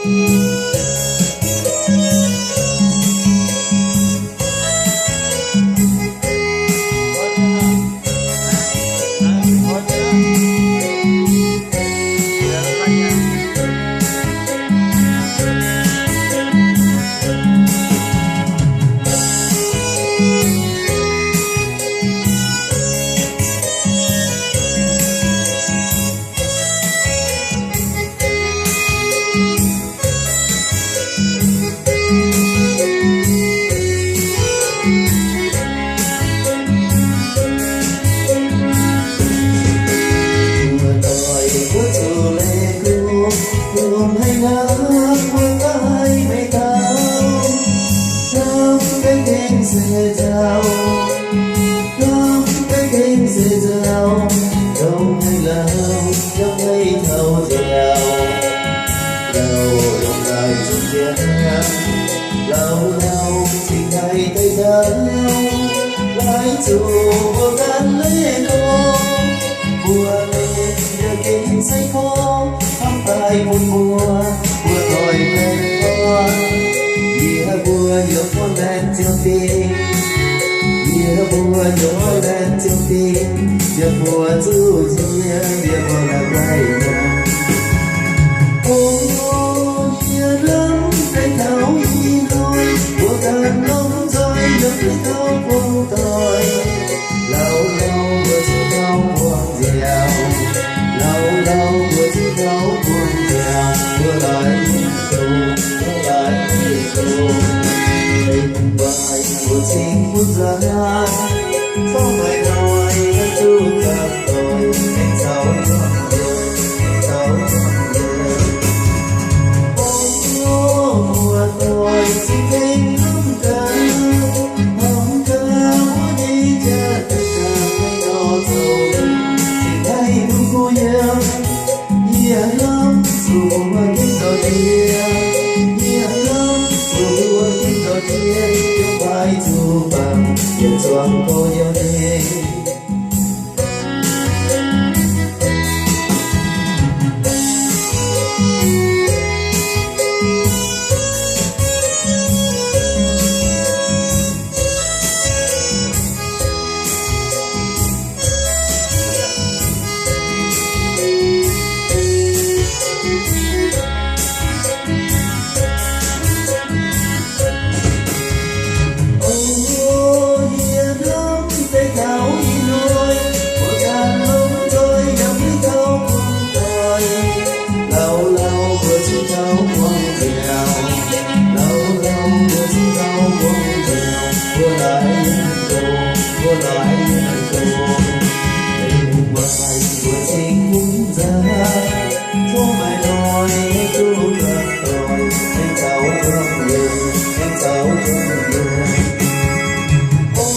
Mbuo doic mbuo zuqc leih gorngv, longc haiz ngau mbuo daaih meih taux. Hnamv benx gengh se nzauh, hnamv benx gengh se nzauh, dongh haiz lauh yiem meih taux nziaauc. Lauh longc daaih zuqc nziaauc, lauh lauh cingx haih daaih taux. Laaic zuqc mbuo ganh leih gorngv, mbuo leih yaac gengh se gorngv hnamv daaih bun mbuo, mbuo doic mbuo. Yie mbuo yiem buonv laengz ziangh dingc, yie mbuo yiem buonv laengz ziangh dingc, yie mbuo zuqc nziex, yie mbuo la'guaih nzengc. O, yie hnamv daaih taux ih hnoi, mbuo ganh lomh nzoih yiem deix dauh buangh doic. Lauh lauh mbuo zuqc taux buangh nziaauc, lauh lauh mbuo zuqc taux buangh nziaauc, mbuo laaix mingh doqc, mbuo laaix mingh doqc. Mv baac mbuo cingx bun nzauh, tov maaih hnoi duqv gapv doic, aengx caux juangc yiem, aengx caux juangc yiem. O, muoz-doic cingx tengx hnamv gaax, hnamv gaax mbuo nyei jaa-dingh ganh, haaix nor zoux cingx haih duqv kuh yiem. Yie hnamv zuqc mbuo gengh zoux diex, yie hnamv zuqc mbuo gengh zoux diex, yiem paaiv zuqc baamh yietc zuangx gorx-youz nyei. O, yie hnamv daaih taux ih hnoi, mbuo ganh lomh nzoih yiem deix dauh buangh doic. Lauh lauh mbuo zuqc taux buangh nziaauc, lauh lauh mbuo zuqc taux buangh nziaauc, mbuo laaix mingh doqc, mbuo laaix mingh doqc. Mv baac mbuo cingx bun nzauh, tov maaih hnoi duqv gapv doic, aengx caux juangc yiem, aengx caux juangc yiem. O,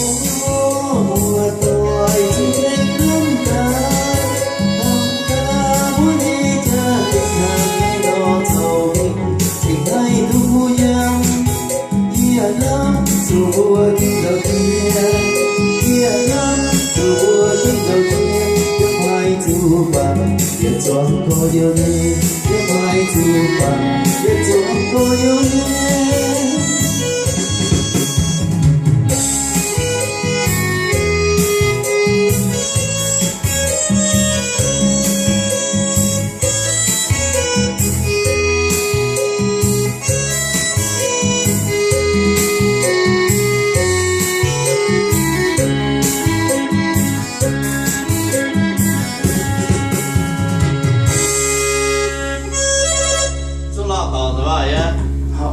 muoz-doic cingx tengx hnamv gaax, hnamv gaax mbuo nyei jaa-dingh ganh, haaix nor zoux mingh cingx haih duqv kuh yiem. Yie hnamv zuqc mbuo gengh zoux diex, yie hnamv zuqc mbuo gengh zoux diex, yiem paaiv zuqc baamh yietc zuangx gorx-youz nyei, yiem paaiv zuqc baamh yietc zuangx gorx-youz nyei. Zungv lorh dorngx nzunc waac yie.